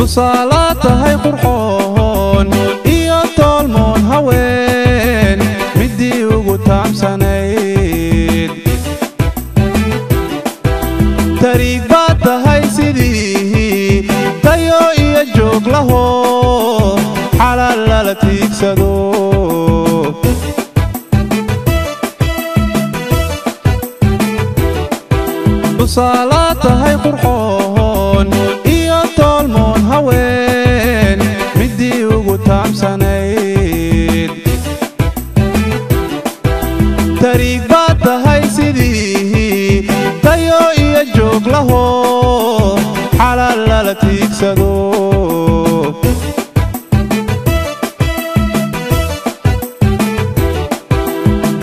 Tusaalaad tahay qurxoon iyo toolmoon haween, midii ugu taamsanayd. Tariig baad tahay sidii tayo iyo joog laho, xalaal lala tiigsado. Tusaalaad tahay qurxoon iyo toolmoon haween, midii ugu taamsanayd. Tariig baad tahay sidii tayo iyo joog laho, xalaal lala tiigsado.